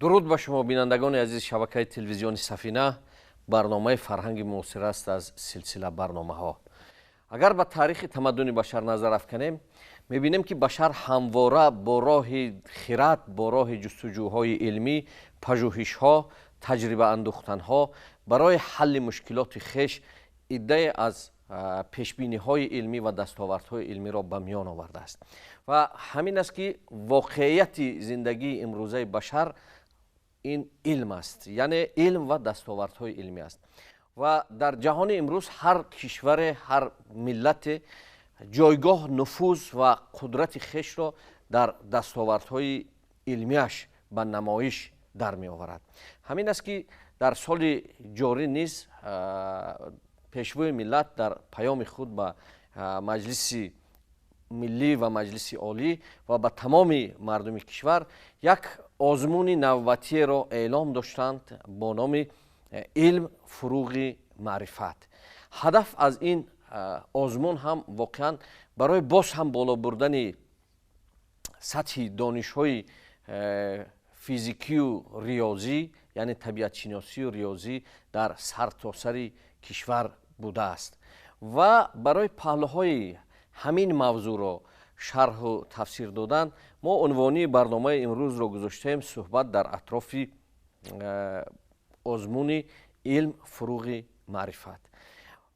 Дуруд ба шумо, бинандагони азизи шабакаи телевизиони Сафина. Барномаи «Фарҳанги муосир» аст аз силсила барномаҳо. Агар ба таърихи тамаддуни башар назар афканем, мебинем, ки башар ҳамвора бо роҳи хирад, бо роҳи ҷустуҷӯҳои илмӣ, пажӯҳишҳо, таҷрибаандӯхтанҳо барои ҳалли мушкилоти хеш иддае аз пешбиниҳои илмӣ ва дастовардҳои илмиро ба миён овардааст. Ва ҳамин аст, ки воқеияти зиндагии имрӯзаи башар ин илм аст, яъне илм ва дастовардҳои илмӣ аст. Ва дар ҷаҳони имрӯз ҳар кишваре, ҳар миллате ҷойгоҳ, нуфуз ва қудрати хешро дар дастовардҳои илмиаш ба намоиш дар меоварад. Ҳамин аст, ки дар соли ҷорӣ низ Пешвои миллат дар паёми худ ба Маҷлиси Миллӣ ва Маҷлиси Олӣ ва ба тамоми мардуми кишвар як озмуни навбатиеро эълом доштанд бо номи «Илм фуруғи маърифат». Ҳадаф аз ин озмун ҳам воқеан барои боз ҳам боло бурдани сатҳи донишҳои физикию риёзӣ, яъне табиатшиносию риёзӣ дар сартосари кишвар будааст. Ва барои паҳлӯҳои ҳамин мавзӯъро шарҳу тафсир додан мо унвони барномаи имрӯзро гузоштаем «Суҳбат дар атрофи озмуни «Илм фуруғи маърифат».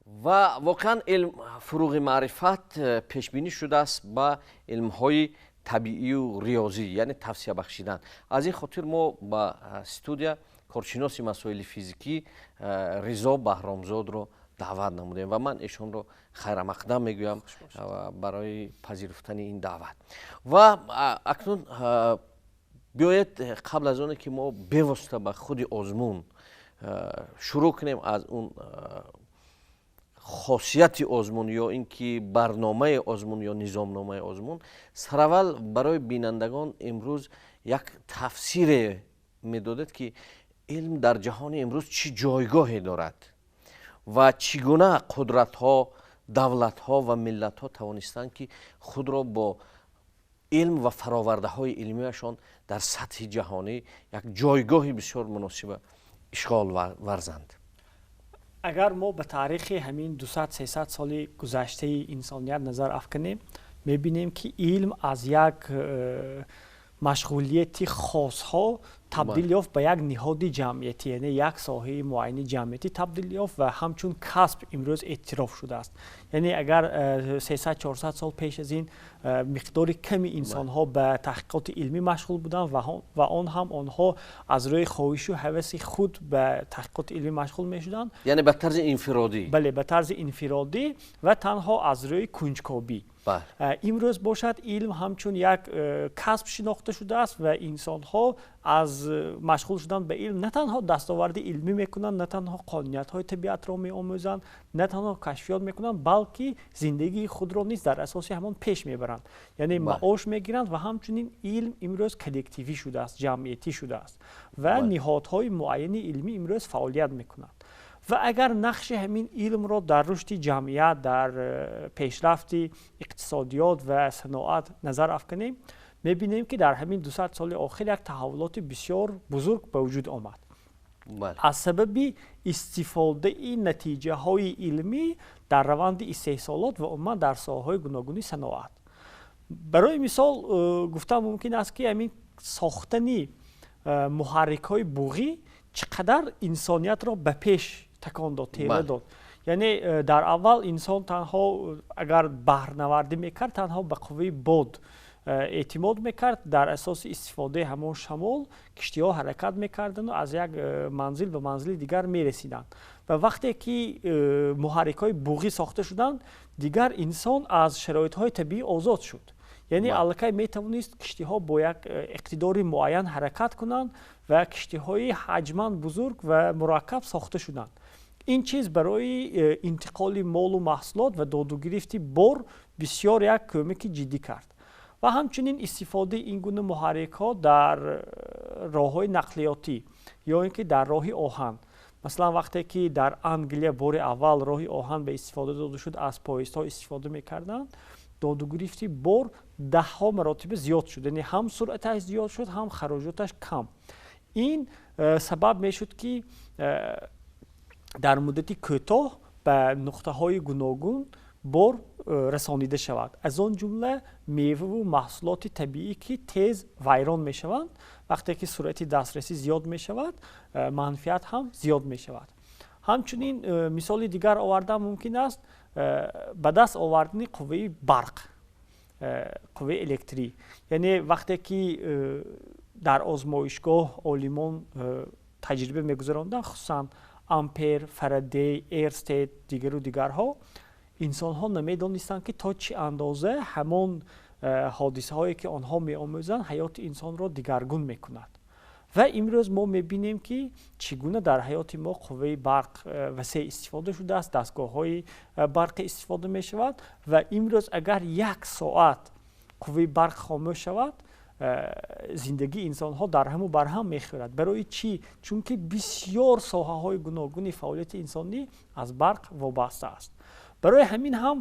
Ва воқеан «Илм фуруғи маърифат» пешбинӣ шудааст ба илмҳои табиию риёзӣ, яъне тавсия бахшидан. Аз ин хотир мо ба студия коршиноси масоили физикӣ Ризо Баҳромзодро даъват намудем ва ман эшонро хайрамақдам мегӯям барои пазируфтани ин даъват. Ва акнун биёед, қабл аз оне ки мо бевосита ба худи озмун шурӯъ кунем, аз он хосияти озмун ё ин ки барномаи озмун ё низомномаи озмун, сараввал барои бинандагон имрӯз як тафсире медодед, ки илм дар ҷаҳони имрӯз чӣ ҷойгоҳе дорад ва чӣ гуна қудратҳо, давлатҳо ва миллатҳо тавонистанд, ки худро бо илм ва фаровардаҳои илмияшон дар сатҳи ҷаҳонӣ як ҷойгоҳи бисёр муносиба ишғол варзанд. Агар мо ба таърихи ҳамин 200-300 соли гузаштаи инсоният назар афканем, мебинем, ки илм аз як машғулияти хосҳо табдил ёфт ба як ниҳоди ҷамъиятӣ, яъне як соҳаи муайяни ҷамъиятӣ табдил ёфт ва ҳамчун касб имрӯз эътироф шудааст. Яъне агар 300-400 сол пеш аз ин миқдори ками инсонҳо ба таҳқиқоти илмӣ машғул буданд ва он ҳам онҳо аз рӯи хоҳишу ҳаваси худ ба таҳқиқоти илмӣ машғул мешуданд. Яъне ба тарзи инфиродӣ. Бале, ба тарзи инфиродӣ ва танҳо аз рӯи кунҷкобӣ. Имрӯз бошад, илм ҳамчун як касб шинохта шудааст ва инсонҳо аз машғул шудан ба илм на танҳо дастоварди илмӣ мекунанд, на танҳо қонуниятҳои табиатро меомӯзанд, на танҳо кашфиёт мекунанд, балки зиндагии худро низ дар асоси ҳамон пеш мебаранд, яъне маош мегиранд. Ва ҳамчунин илм имрӯз коллективӣ шудааст, ҷамъиятӣ шудааст ва ниҳодҳои муайяни илмӣ имрӯз фаъолият мекунанд. Ва агар нақши ҳамин илмро дар рушди ҷамъият, дар пешрафти иқтисодиёт ва саноат назар афканем, мебинем, ки дар ҳамин 200 соли охир як таҳаввулоти бисёр бузург ба вуҷуд омад аз сабаби истифодаи натиҷаҳои илмӣ дар раванди истеҳсолот ва умуман дар соҳаҳои гуногуни саноат. Барои мисол гуфтан мумкин аст, ки ҳамин сохтани муҳаррикҳои буғӣ чӣ қадар инсониятро ба пеш такон дод, тела дод. Яъне дар аввал инсон танҳо агар баҳрнавардӣ мекард, танҳо ба қувваи бод эътимод мекард. Дар асоси истифодаи ҳамон шамол киштиҳо ҳаракат мекарданду аз як манзил ба манзили дигар мерасиданд. Ва вақте ки муҳаррикҳои буғӣ сохта шуданд, дигар инсон аз шароитҳои табиӣ озод шуд, яъне аллакай метавонист киштиҳо бо як иқтидори муайян ҳаракат кунанд ва киштиҳои ҳаҷман бузург ва мураккаб сохта шуданд. Ин чиз барои интиқоли молу маҳсулот ва додугирифти бор бисёр як кӯмаки ҷиддӣ кард. Ва ҳамчунин истифодаи ин гуна муҳаррикҳо дар роҳҳои нақлиётӣ ё ин ки дар роҳи оҳан. Масалан, вақте ки дар Англия бори аввал роҳи оҳан ба истифода дода шуд, аз поездҳо истифода мекарданд, додугирифти бор даҳҳо маротиба зиёд шуд, яъне ҳам суръаташ зиёд шуд, ҳам хароҷоташ кам. Ин сабаб мешуд, ки дар муддати кӯтоҳ ба нуқтаҳои гуногун бор расонида шавад, аз он ҷумла меваву маҳсулоти табиӣ, ки тез вайрон мешаванд. Вақте ки суръати дастрасӣ зиёд мешавад, манфиат ҳам зиёд мешавад. Ҳамчунин мисоли дигар овардан мумкин аст: ба даст овардани қувваи барқ, қувваи электрӣ. Яъне вақте ки дар озмоишгоҳ олимон таҷриба мегузаронданд, хусусан Ампер, Фарадей, Эрстед, дигару дигарҳо, инсонҳо намедонистанд, ки то чӣ андоза ҳамон ҳодисаҳое, ки онҳо меомӯзанд, ҳаёти инсонро дигаргун мекунад. Ва имрӯз мо мебинем, ки чӣ гуна дар ҳаёти мо қувваи барқ васеъ истифода шудааст, дастгоҳҳои барқӣ истифода мешавад. Ва имрӯз агар як соат қувваи барқ хомӯш шавад, зиндагии инсонҳо дарҳаму барҳам мехӯрад. Барои чӣ? Чунки бисёр соҳаҳои гуногуни фаъолияти инсонӣ аз барқ вобаста аст. Барои ҳамин ҳам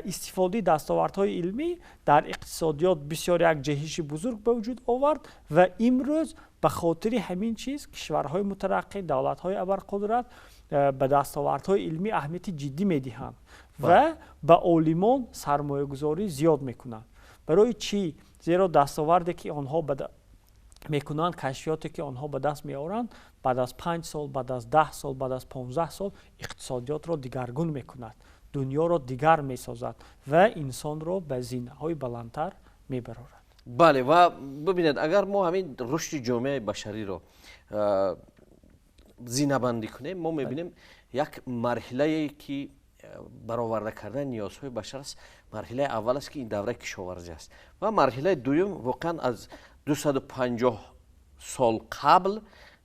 истифодаи дастовардҳои илмӣ дар иқтисодиёт бисёр як ҷаҳиши бузург ба вуҷуд овард. Ва имрӯз ба хотири ҳамин чиз кишварҳои мутараққӣ, давлатҳои абарқудрат ба дастовардҳои илмӣ аҳамияти ҷиддӣ медиҳанд ва ба олимон сармоягузорӣ зиёд мекунанд. Барои чӣ? Зеро дастоварде, ки онҳо мекунанд, кашфиёте, ки онҳо ба даст меоранд, баъд аз 5 сол, баъд аз 10 сол, баъд аз 15 сол иқтисодиётро дигаргун мекунад, дунёро дигар месозад ва инсонро ба зинаҳои баландтар мебарорад. Бале, ва бибинед, агар мо ҳамин рушди ҷомеаи башариро зинабандӣ кунем, мо мебинем як марҳилае, ки бароварда кардани ниёзҳои башар аст. Марҳилаи аввал аст, ки ин давраи кишоварзӣ аст, ва марҳилаи дуюм воқеан аз 250 сол қабл,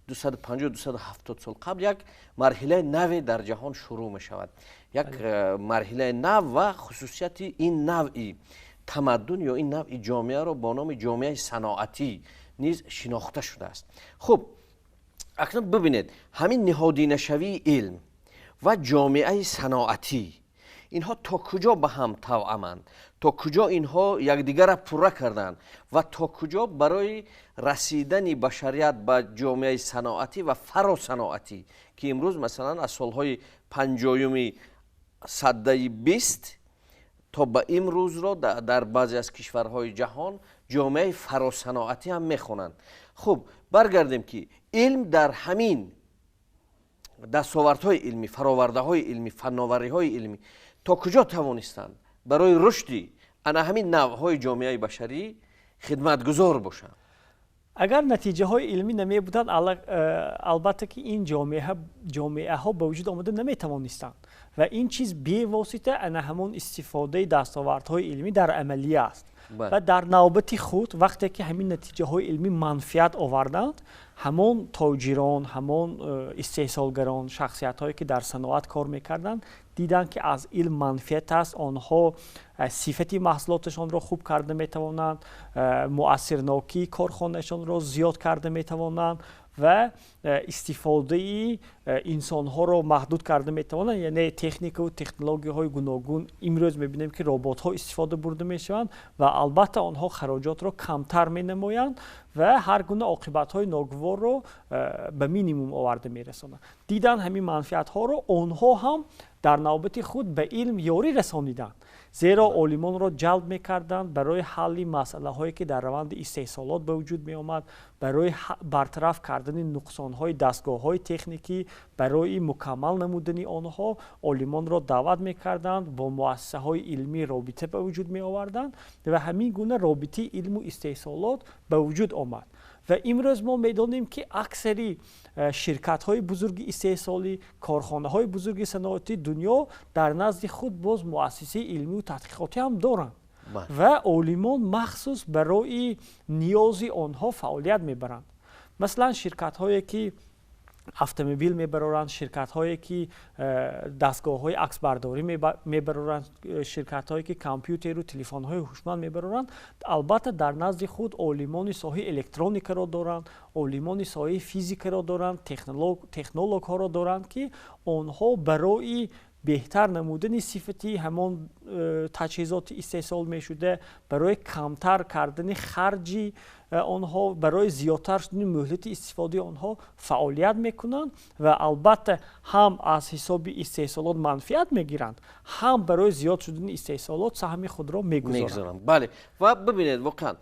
250, 270 сол қабл як марҳилаи наве дар ҷаҳон шурӯъ мешавад, як марҳилаи нав. Ва хусусияти ин навъи тамаддун ё ин навъи ҷомеаро бо номи ҷомеаи саноатӣ низ шинохта шудааст. Хуб, акнун бибинед, ҳамин ниҳодинашавии илм ва ҷомеаи саноатӣ, инҳо то куҷо ба ҳам тавъаманд, то куҷо инҳо якдигарра пурра карданд ва то куҷо барои расидани башарият ба ҷомеаи саноатӣ ва фаросаноатӣ, ки имрӯз масалан аз солҳои 50-юми саддаи 20 то ба имрӯзро дар баъзе аз кишварҳои ҷаҳон ҷомеаи фаросаноатӣ ҳам мехонанд. Хуб, баргардем, ки илм дар ҳамин дастовардҳои илмӣ, фаровардаҳои илмӣ, фанновариҳои илмӣ то куҷо тавонистанд барои рушди ана ҳамин навъҳои ҷомеаи башарӣ хидматгузор бошанд? Агар натиҷаҳои илмӣ намебуданд, албатта ки ин ҷомеаҳо ба вуҷуд омада наметавонистанд. Ва ин чиз бевосита ана ҳамон истифодаи дастовардҳои илмӣ дар амалия аст. Ва дар навбати худ, вақте ки ҳамин натиҷаҳои илмӣ манфиат оварданд, ҳамон тоҷирон, ҳамон истеҳсолгарон, шахсиятҳое, ки дар саноат кор мекарданд, диданд, ки аз илм манфиат аст. Онҳо сифати маҳсулоташонро хуб карда метавонанд, муассирнокии корхонаашонро зиёд карда метавонанд ва истифодаи инсонҳоро маҳдуд карда метавонанд. Яъне техникаву технологияҳои гуногун, имрӯз мебинем, ки роботҳо истифода бурда мешаванд ва албатта онҳо хароҷотро камтар менамоянд ва ҳар гуна оқибатҳои ногуворро ба минимум оварда мерасонанд. Дидан ҳамин манфиатҳоро, онҳо ҳам дар навбати худ ба илм ёрӣ расониданд, зеро олимонро ҷалб мекарданд барои ҳалли масъалаҳое, ки дар раванди истеҳсолот ба вуҷуд меомад, барои бартараф кардани нуқсонҳои дастгоҳҳои техникӣ, барои мукаммал намудани онҳо олимонро даъват мекарданд, бо муассисаҳои илмӣ робита ба вуҷуд меоварданд ва ҳамин гуна робитаи илму истеҳсолот ба вуҷуд омад. Ва имрӯз мо медонем, ки аксари ширкатҳои бузурги истеҳсолӣ, корхонаҳои бузурги саноатии дунё дар назди худ боз муассисаи илмию тадқиқотӣ ҳам доранд ва олимон махсус барои ниёзи онҳо фаъолият мебаранд. Масалан, ширкатҳое, ки автомобил мебароранд, ширкатҳое, ки дастгоҳҳои аксбардорӣ мебароранд, ширкатҳое, ки компютеру телефонҳои ҳушманд мебароранд, албатта дар назди худ олимони соҳаи электроникаро доранд, олимони соҳаи физикаро доранд, технологҳоро доранд, ки онҳо барои беҳтар намудани сифати ҳамон таҷҳизоти истеҳсол мешуда, барои камтар кардани харҷи онҳо, барои зиёдтар шудани муҳлати истифодаи онҳо фаъолият мекунанд ва албатта ҳам аз ҳисоби истеҳсолот манфиат мегиранд, ҳам барои зиёд шудани истеҳсолот саҳми худро мегузоранд. Бале, ва бибинед, воқеан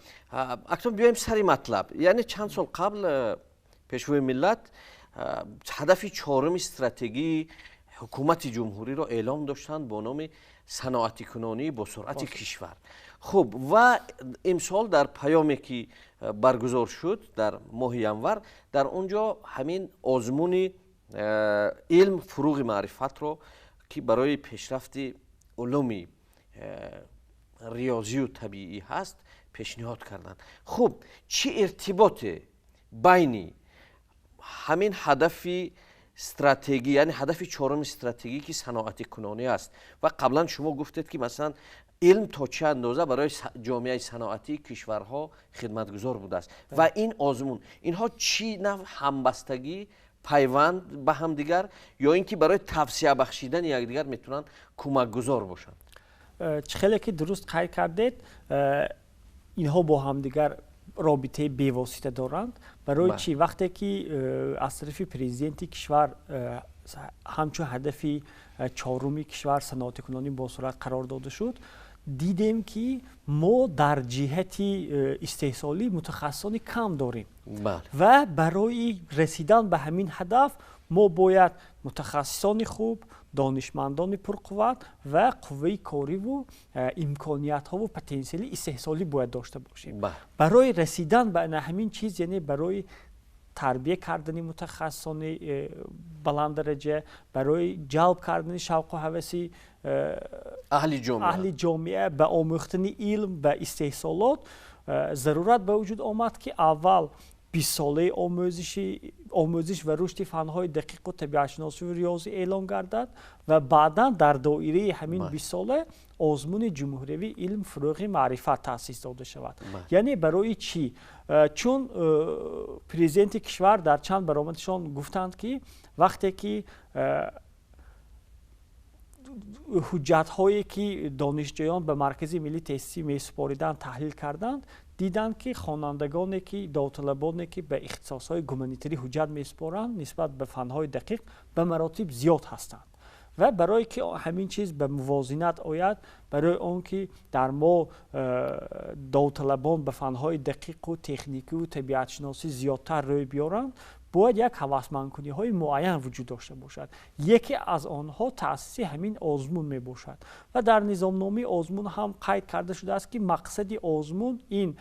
акнун биёем сари матлаб. Яъне чанд сол қабл пешвои миллат ҳадафи чоруми стратегии ҳукумати ҷумҳуриро эълом доштанд бо номи саноатикунонии бо суръати кишвар. Хуб, ва имсол дар паёме ки баргузор шуд дар моҳи январ, дар он ҷо ҳамин озмуни илм фуруғи маърифатро, ки барои пешрафти улуми риёзию табиӣ ҳаст, пешниҳод карданд. Хуб, чӣ иртиботе байни ҳамин ҳадафи стратегӣ, яъне ҳадафи чоруми стратегӣ, ки саноатикунонӣ аст, ва қаблан шумо гуфтед, ки масалан илм то чӣ андоза барои ҷомеаи саноатии кишварҳо хидматгузор будааст, ва ин озмун, инҳо чӣ нав ҳамбастагӣ, пайванд ба ҳамдигар ё ин ки барои тавсия бахшидани якдигар метавонанд кӯмакгузор бошанд? Чӣ хеле ки дуруст қайд кардед, инҳо бо ҳамдигар робитаи бевосита доранд. Барои чӣ? Вақте ки аз тарафи президенти кишвар ҳамчун ҳадафи чоруми кишвар саноатикунонӣ бо суръат қарор дода шуд, дидем, ки мо дар ҷиҳати истеҳсолӣ мутахассисони кам дорем ва барои расидан ба ҳамин ҳадаф мо бояд мутахассисони хуб, донишмандони пурқувват ва қувваи кориву имкониятҳову потенсиали истеҳсолӣ бояд дошта бошем. Барои расидан ба ҳамин чиз, яъне барои тарбия кардани мутахассисони баланддараҷа, барои ҷалб кардани шавқу ҳаваси аҳли ҷомеа ба омӯхтани илм, ба истеҳсолот, зарурат ба вуҷуд омад, ки аввал 20-солаи омӯзиш ва рушди фанҳои дақиқу табиатшиносиву риёзӣ эълон гардад ва баъдан дар доираи ҳамин 20-сола озмуни ҷумҳуриявии илм фурӯғи маърифат таъсис дода шавад. Яъне барои чӣ? Чун президенти кишвар дар чанд баромадашон гуфтанд, ки вақте ки ҳуҷҷатҳое, ки донишҷӯён ба Маркази миллии тестӣ месупориданд, таҳлил карданд, диданд, ки хонандагоне, ки довталабоне, ки ба ихтисосҳои гуманитарӣ ҳуҷҷат месупоранд, нисбат ба фанҳои дақиқ ба маротиб зиёд ҳастанд. Ва барое ки ҳамин чиз ба мувозинат ояд, барои он ки дар мо довталабон ба фанҳои дақиқу техникиву табиатшиносӣ зиёдтар рӯй биёранд, бояд як ҳавасмандкуниҳои муайян вуҷуд дошта бошад. Яке аз онҳо таъсиси ҳамин озмун мебошад. Ва дар низомномаи озмун ҳам қайд карда шудааст, ки мақсади озмун ин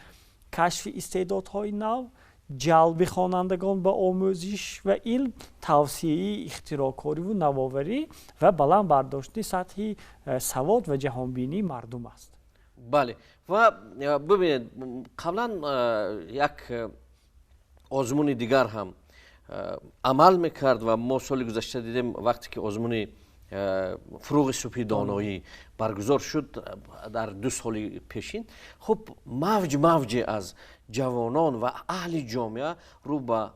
кашфи истеъдодҳои нав, ҷалби хонандагон ба омӯзиш ва илм, тавсияи ихтироъкориву навоварӣ ва баланд бардоштани сатҳи савод ва ҷаҳонбинии мардум аст. Бале, ва бибинед, қаблан як озмуни дигар ҳам амал мекард ва мо соли гузашта дидем, вақте ки озмуни фуруғи субҳи доноӣ баргузор шуд дар 2 соли пешин, хуб, мавҷ мавҷе аз ҷавонон ва аҳли ҷомеа рӯ ба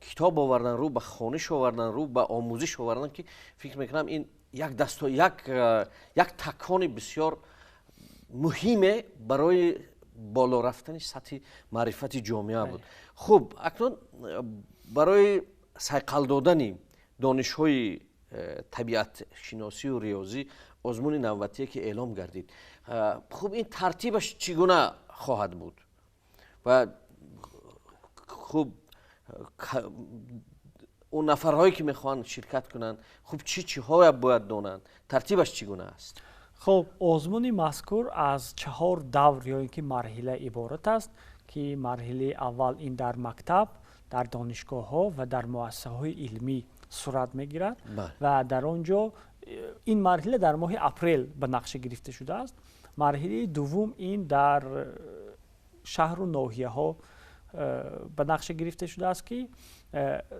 китоб овардан, рӯ ба хониш овардан, рӯ ба омӯзиш овардан, ки фикр мекунам ин як дасто як такони бисёр муҳиме барои боло рафтани сатҳи маърифати ҷомеа буд. Хуб, акнун барои сайқал додани донишҳои табиатшиносию риёзӣ озмуни навбатие, ки эълом гардид, хуб, ин тартибаш чӣ гуна хоҳад буд ва хуб, он нафарҳое, ки мехоҳанд ширкат кунанд, хуб, чӣ чиҳоя бояд донанд, тартибаш чӣ гуна аст? Хуб, озмуни мазкур аз 4 давр ё ин ки марҳила иборат аст, ки марҳилаи аввал ин дар мактаб, дар донишгоҳҳо ва дар муассисаҳои илмӣ сурат мегирад ва дар он ҷо ин марҳила дар моҳи апрел ба нақша гирифта шудааст. Марҳилаи дуввум ин дар шаҳру ноҳияҳо ба нақша гирифта шудааст, ки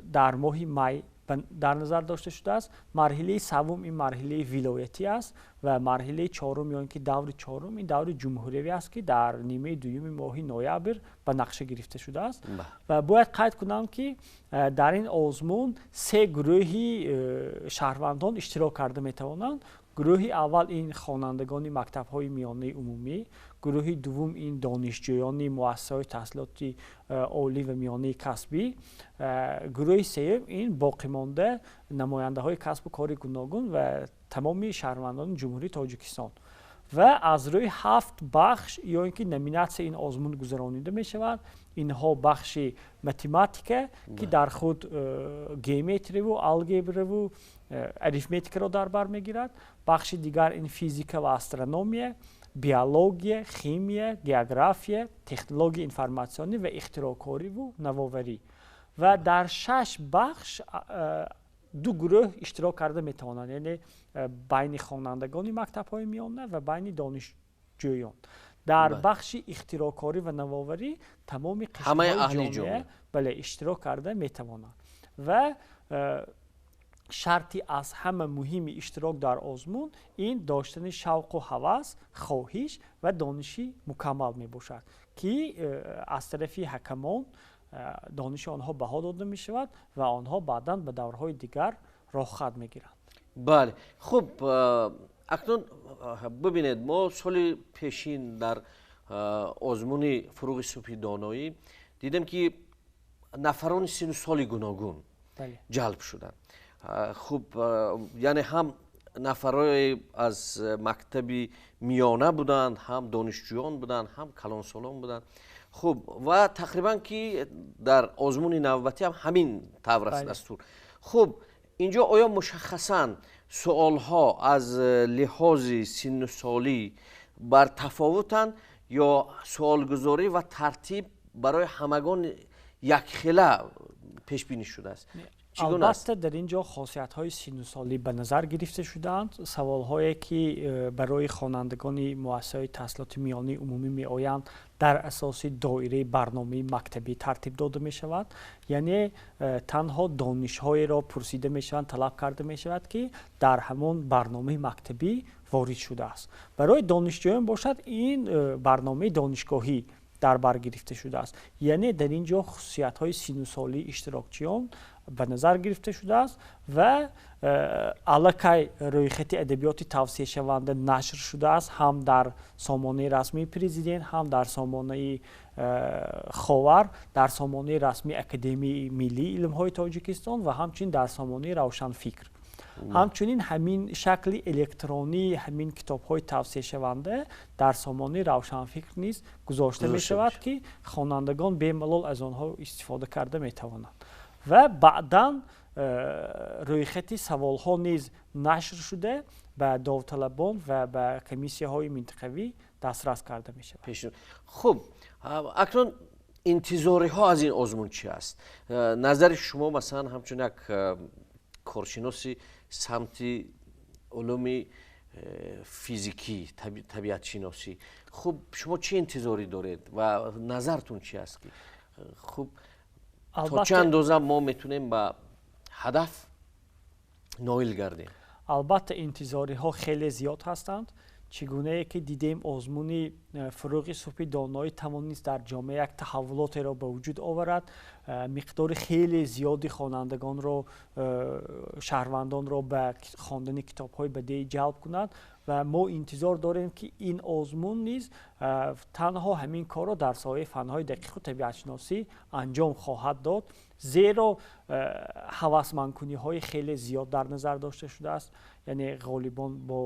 дар моҳи май Дар назар дошта шудааст. Марҳилаи севум ин марҳилаи вилоятӣ аст ва марҳилаи чорум ё ин ки даври чорум ин даври ҷумҳуриявӣ аст, ки дар нимаи дуюми моҳи ноябр ба нақша гирифта шудааст. Ва бояд қайд кунам, ки дар ин озмун се гурӯҳи шаҳрвандон иштирок карда метавонанд. Гурӯҳи аввал ин хонандагони мактабҳои миёнаи умумӣ, гурӯҳи дуввум ин донишҷӯёни муассисаҳои таҳсилоти олӣ ва миёнаи касбӣ, гурӯҳи сеюм ин боқимонда намояндаҳои касбу кори гуногун ва тамоми шаҳрвандони Ҷумҳурии Тоҷикистон. Ва аз рӯи 7 бахш ё ин ки номинатсия ин озмун гузаронида мешавад. Инҳо бахши математика, ки дар худ геометрияву алгебраву арифметикаро дар бар мегирад, бахши дигар ин физика ва астрономия, биология, химия, география, технологияи информатсионӣ ва ихтироъкориву навоварӣ. Ва дар 6 бахш ду гурӯҳ иштирок карда метавонанд, яъне байни хонандагони мактабҳои миёна ва байни донишҷӯён. Дар бахши ихтироъкорӣ ва навоварӣ тамоми қишрҳои ҷомеа, бале, иштирок карда метавонанд. Ва шарти аз ҳама муҳими иштирок дар озмун ин доштани шавқу ҳавас, хоҳиш ва дониши мукаммал мебошад, ки аз тарафи ҳакамон дониши онҳо баҳо дода мешавад ва онҳо баъдан ба даврҳои дигар роҳхат мегиранд. Бале, хуб, акнун бибинед, мо соли пешин дар озмуни Фуруғи субҳи доноӣ дидем, ки нафарони сину соли гуногун ҷалб шуданд. Хуб, яъне ҳам нафарое аз мактаби миёна буданд, ҳам донишҷӯён буданд, ҳам калонсолон буданд. Хуб, ва тақрибан ки дар озмуни навбатӣ ҳам ҳамин тавр аст дастур. Хуб, инҷо оё мушаххасан суолҳо аз лиҳози синну солӣ бар тафовутанд ё суолгузорӣ ва тартиб барои ҳамагон якхела пешбинӣ шудааст? Албатта, дар ин ҷо хосиятҳои синнусолӣ ба назар гирифта шудаанд. Саволҳое ки барои хонандагони муассисаҳои таҳсилоти миёнаи умумӣ меоянд, дар асоси доираи барномаи мактабӣ тартиб дода мешавад, яъне танҳо донишҳоеро пурсида мешаванд, талаб карда мешавад, ки дар ҳамон барномаи мактабӣ ворид шудааст. Барои донишҷӯён бошад, ин барномаи донишгоҳӣ дар бар гирифта шудааст, яъне дар ин ҷо хусусиятҳои синнусолии иштирокчиён ба назар гирифта шудааст ва аллакай рӯйхати адабиёти тавсияшаванда нашр шудааст ҳам дар сомонаи расмии президент, ҳам дар сомонаи Ховар, дар сомонаи расмии Академияи миллии илмҳои Тоҷикистон ва ҳамчунин дар сомонаи Равшанфикр. Ҳамчунин ҳамин шакли электронии ҳамин китобҳои тавсияшаванда дар сомонаи Равшанфикр низ гузошта мешавад, ки хонандагон бемалол аз онҳо истифода карда метавонанд. Ва баъдан рӯйхати саволҳо низ нашр шуда ба довталабон ва ба комиссияҳои минтақавӣ дастрас карда мешавад. Хуб, акнун интизориҳо аз ин озмун чи аст? Назари шумо, масалан, ҳамчун як коршиноси самти улуми физикӣ, табиатшиносӣ, хуб, шумо чӣ интизорӣ доред ва назартун чи аст, ки хуб, то чӣ андоза мо метавонем ба ҳадаф ноил гардем? Албатта, интизориҳо хеле зиёд ҳастанд. Чӣ гунае ки дидем, озмуни Фуруғи субҳи доноӣ тавонист дар ҷомеа як таҳаввулотеро ба вуҷуд оварад, миқдори хеле зиёди хонандагонро, шаҳрвандонро ба хондани китобҳои бадеӣ ҷалб кунад ва мо интизор дорем, ки ин озмун низ танҳо ҳамин корро дар соҳаи фанҳои дақиқу табиатшиносӣ анҷом хоҳад дод, зеро ҳавасмандкуниҳои хеле зиёд дар назар дошта шудааст, яъне ғолибон бо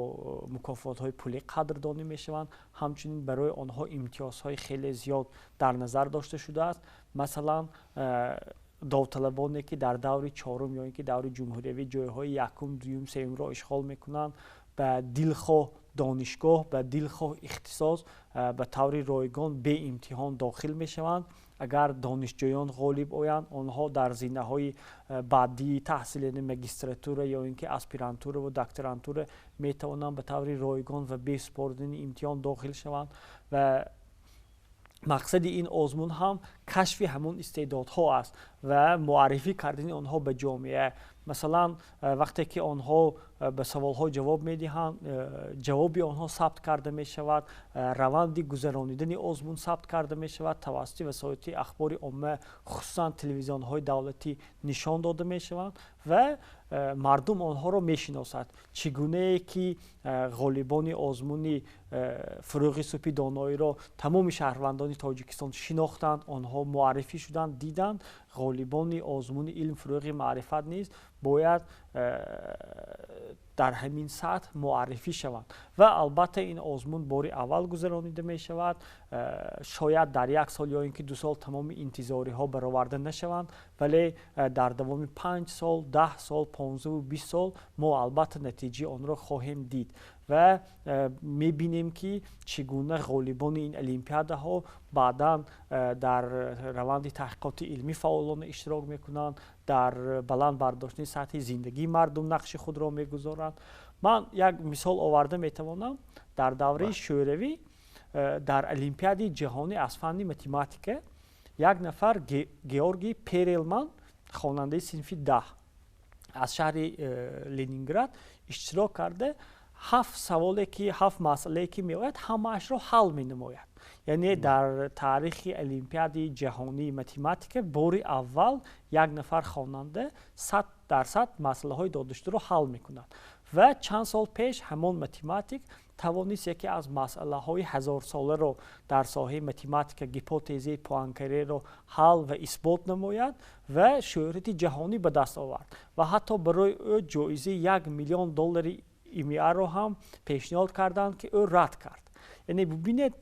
мукофотҳои пулӣ қадрдонӣ мешаванд. Ҳамчунин барои онҳо имтиёзҳои хеле зиёд дар назар дошта шудааст. Масалан, довталабоне ки дар даври чорум ё ин ки даври ҷумҳуриявӣ ҷойҳои якум, дуюм, сеюмро ишғол мекунанд, ба дилхоҳ донишгоҳ, ба дилхоҳ ихтисос ба таври ройгон беимтиҳон дохил мешаванд. Агар донишҷӯён ғолиб оянд, онҳо дар зинаҳои баъдии таҳсил, яъне магистратура ё ин ки аспирантура ва докторантура, метавонанд ба таври ройгон ва бе супоридани имтиҳон дохил шаванд. Ва мақсади ин озмун ҳам кашфи ҳамон истеъдодҳо аст ва муаррифӣ кардани онҳо ба ҷомеа. Масалан, вақте ки онҳо ба саволҳо ҷавоб медиҳанд, ҷавоби онҳо сабт карда мешавад, раванди гузаронидани озмун сабт карда мешавад, тавассути васоити ахбори омма, хусусан телевизионҳои давлатӣ нишон дода мешаванд ва мардум онҳоро мешиносад. Чӣ гунае ки ғолибони озмуни Фурӯғи субҳи доноиро тамоми шаҳрвандони Тоҷикистон шинохтанд, онҳо муаррифӣ шуданд, диданд, ғолибони озмуни илм фурӯғи маърифат низ бояд дар ҳамин сатҳ муаррифӣ шаванд. Ва албатта ин озмун бори аввал гузаронида мешавад. Шояд дар як сол ё ин ки 2 сол тамоми интизориҳо бароварда нашаванд, вале дар давоми 5 сол, 10 сол, 15-20 сол мо албатта натиҷаи онро хоҳем дид ва мебинем, ки чӣ гуна ғолибони ин олимпиадаҳо баъдан дар раванди таҳқиқоти илмӣ фаъолона иштирок мекунанд, дар баланд бардоштани сатҳи зиндагии мардум нақши худро мегузоранд. Ман як мисол оварда метавонам. Дар давраи Шӯравӣ дар Олимпиадаи ҷаҳонӣ аз фанни математика як нафар, Георгий Перелман, хонандаи синфи 10 аз шаҳри Ленинград иштирок карда, 7 саволе ки, 7 масъалае ки меояд, ҳамаашро ҳал менамояд. Яъне дар таърихи Олимпиадаи ҷаҳонии математика бори аввал як нафар хонанда 100% масъалаҳои додашударо ҳал мекунад. Ва чанд сол пеш ҳамон математик тавонист яке аз масъалаҳои ҳазорсоларо дар соҳаи математика, гипотезаи Пуанкареро ҳал ва исбот намояд ва шӯҳрати ҷаҳонӣ ба даст овард. Ва ҳатто барои ӯ ҷоизаи 1 миллион доллари ИМА-ро ҳам пешниҳод карданд, ки ӯ рад кард. Яъне бубинед,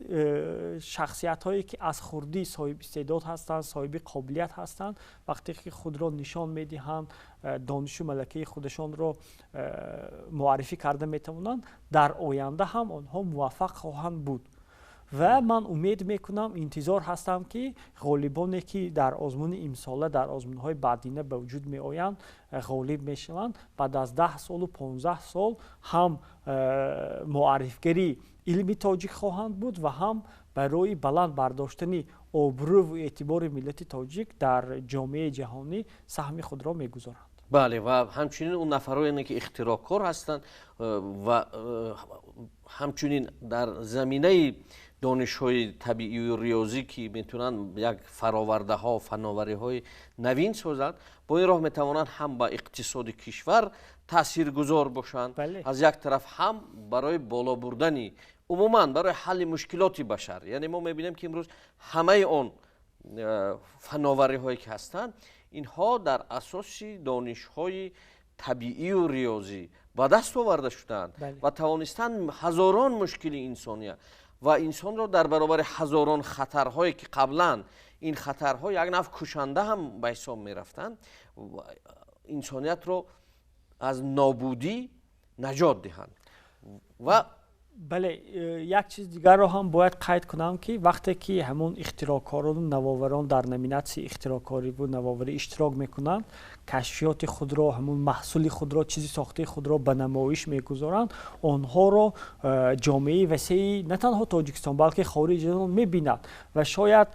шахсиятҳое ки аз хурдӣ соҳиби истеъдод ҳастанд, соҳиби қобилият ҳастанд, вақте ки худро нишон медиҳанд, донишу малакаи худашонро муаррифӣ карда метавонанд, дар оянда ҳам онҳо муваффақ хоҳанд буд. Ва ман умед мекунам, интизор ҳастам, ки ғолибоне ки дар озмуни имсола, дар озмунҳои баъдина ба вуҷуд меоянд, ғолиб мешаванд, баъд аз 10 солу 15 сол ҳам муаррифгари илми тоҷик хоҳанд буд ва ҳам барои баланд бардоштани обрӯву эътибори миллати тоҷик дар ҷомеаи ҷаҳонӣ саҳми худро мегузоранд. Бале, ва ҳамчунин он нафароне ки ихтироъкор ҳастанд ва ҳамчунин дар заминаи донишҳои табиию риёзӣ ки метавонанд як фаровардаҳо, фановариҳои навин созанд, бо ин роҳ метавонанд ҳам ба иқтисоди кишвар таъсиргузор бошанд, аз як тараф ҳам барои боло бурдани умуман барои ҳалли мушкилоти башар. Яъне мо мебинем, ки имрӯз ҳамаи он фановариҳое ки ҳастанд, инҳо дар асоси донишҳои табиию риёзӣ ба даст оварда шудаанд ва тавонистанд ҳазорон мушкили инсония ва инсонро дар баробари ҳазорон хатарҳое ки қаблан ин хатарҳо як навъ кушанда ҳам ба ҳисоб мерафтанд, инсониятро аз нобудӣ наҷот диҳанд. Ва бале, як чиз дигарро ҳам бояд қайд кунам, ки вақте ки ҳамон ихтироъкорону навоварон дар номинатсияи ихтироъкориву навоварӣ иштирок мекунанд, кашфиёти худро, ҳамон маҳсули худро, чизи сохтаи худро ба намоиш мегузоранд, онҳоро ҷомеаи васеи на танҳо Тоҷикистон, балки хориҷи он мебинад ва шояд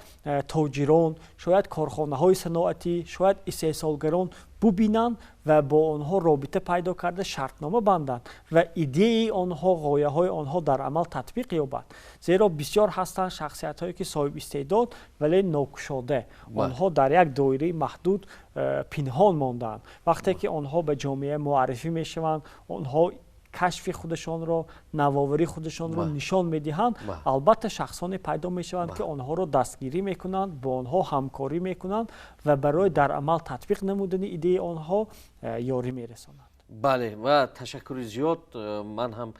тоҷирон, шояд корхонаҳои саноатӣ, шояд истеҳсолгарон бубинанд ва бо онҳо робита пайдо карда шартнома банданд ва идеяи онҳо, ғояҳои онҳо дар амал татбиқ ёбад. Зеро бисёр ҳастанд шахсиятҳое ки соҳиби истеъдод, вале нокушода, онҳо дар як доираи маҳдуд пинҳон мондаанд. Вақте ки онҳо ба ҷомеа муаррифӣ мешаванд, онҳо кашфи худашонро, навоварии худашонро нишон медиҳанд, албатта шахсоне пайдо мешаванд, ки онҳоро дастгирӣ мекунанд, бо онҳо ҳамкорӣ мекунанд ва барои дар амал татбиқ намудани идеяи онҳо ёрӣ мерасонанд. Бале, ва ташаккури зиёд. Ман ҳам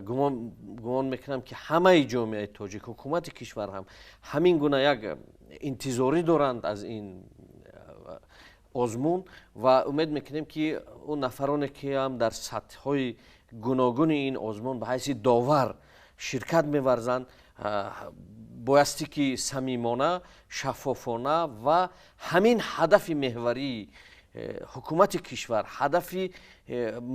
гумон мекунам, ки ҳамаи ҷомеаи тоҷик, ҳукумати кишвар ҳам ҳамин гуна як интизорӣ доранд аз ин озмун ва умед мекунем, ки он нафароне ки ҳам дар сатҳҳои гуногуни ин озмун ба ҳайси довар ширкат меварзанд, боясте ки самимона, шаффофона ва ҳамин ҳадафи меҳварии ҳукумати кишвар, ҳадафи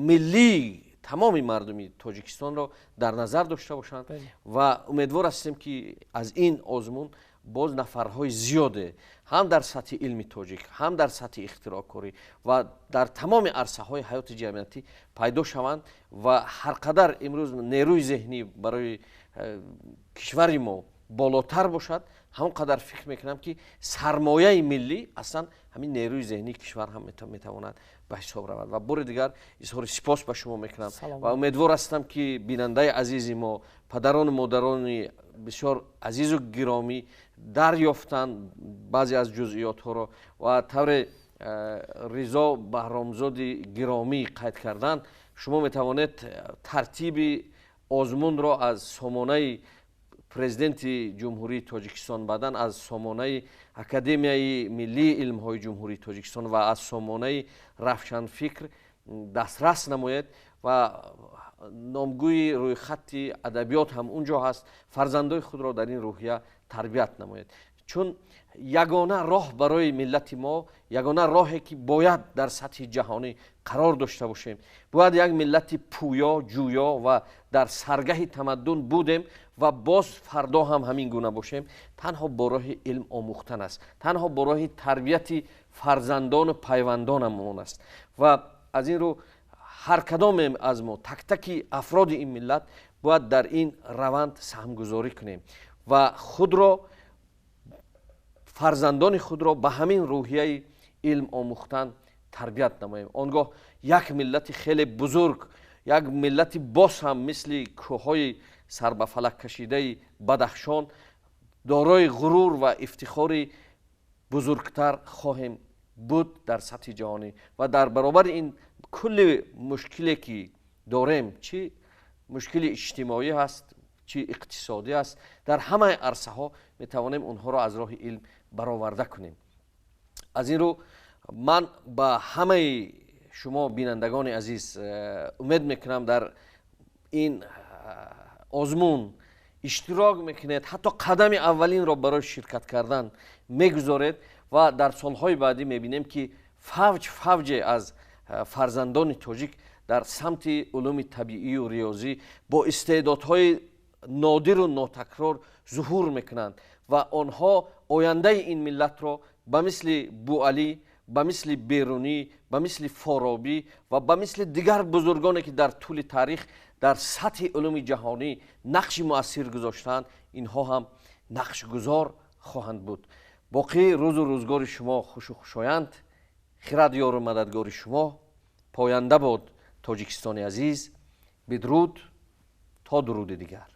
миллии тамоми мардуми Тоҷикистонро дар назар дошта бошанд ва умедвор ҳастем, ки аз ин озмун боз нафарҳои зиёде ҳам дар сатҳи илми тоҷик, ҳам дар сатҳи ихтироъкорӣ ва дар тамоми арсаҳои ҳаёти ҷамъиятӣ пайдо шаванд ва ҳар қадар имрӯз нерӯи зеҳнӣ барои кишвари мо болотар бошад, ҳамон қадар фикр мекунам, ки сармояи миллӣ аслан ҳамин нерӯи зеҳнии кишвар ҳам метавонад ба ҳисоб равад. Ва бори дигар изҳори сипос ба шумо мекунам ва умедвор ҳастам, ки бинандаи азизи мо, падарону модарони бисёр азизу гиромӣ дарёфтанд баъзе аз ҷузъиётҳоро ва тавре Ризо Баҳромзоди гиромӣ қайд карданд, шумо метавонед тартиби озмунро аз сомонаи Президенти Ҷумҳурии Тоҷикистон, баъдан аз сомонаи Академияи миллии илмҳои Ҷумҳурии Тоҷикистон ва аз сомонаи Равшанфикр дастрас намоед ва номгӯи рӯйхати адабиёт ҳам он ҷо ҳаст. Фарзандои худро дар ин рӯҳия тарбият намоед, чун ягона роҳ барои миллати мо, ягона роҳе ки бояд дар сатҳи ҷаҳонӣ қарор дошта бошем, бояд як миллати пӯё, ҷӯё ва дар саргаҳи тамаддун будем ва боз фардо ҳам ҳамин гуна бошем, танҳо бо роҳи илм омӯхтан аст, танҳо бо роҳи тарбияти фарзандону пайвандонамон аст. Ва аз ин рӯ ҳар кадоме аз мо, тактаки афроди ин миллат, бояд дар ин раванд саҳмгузорӣ кунем ва худро, фарзандони худро ба ҳамин рӯҳияи илм омӯхтан тарбият намоем. Он гоҳ як миллати хеле бузург, як миллати боз ҳам мисли кӯҳҳои сарбафалак кашидаи Бадахшон дорои ғурур ва ифтихори бузургтар хоҳем буд дар сатҳи ҷаҳонӣ. Ва дар баробари ин кулли мушкиле ки дорем, чӣ мушкили иҷтимоӣ ҳаст, чӣ иқтисодӣ аст, дар ҳамаи арсаҳо метавонем онҳоро аз роҳи илм бароварда кунем. Аз ин рӯ ман ба ҳамаи шумо бинандагони азиз умед мекунам, дар ин озмун иштирок мекунед, ҳатто қадами аввалинро барои ширкат кардан мегузоред ва дар солҳои баъдӣ мебинем, ки фавҷ фавҷе аз фарзандони тоҷик дар самти улуми табиию риёзӣ бо истеъдодҳои нодиру нотакрор зуҳур мекунанд ва онҳо ояндаи ин миллатро ба мисли Буалӣ, ба мисли Берунӣ, ба мисли Форобӣ ва ба мисли дигар бузургоне ки дар тӯли таърих дар сатҳи улуми ҷаҳонӣ нақши муассир гузоштаанд, инҳо ҳам нақшгузор хоҳанд буд. Боқӣ рӯзу рӯзгори шумо хушу хушоянд, хирад ёру мададгори шумо, поянда бод Тоҷикистони азиз. Бидруд то дуруди дигар.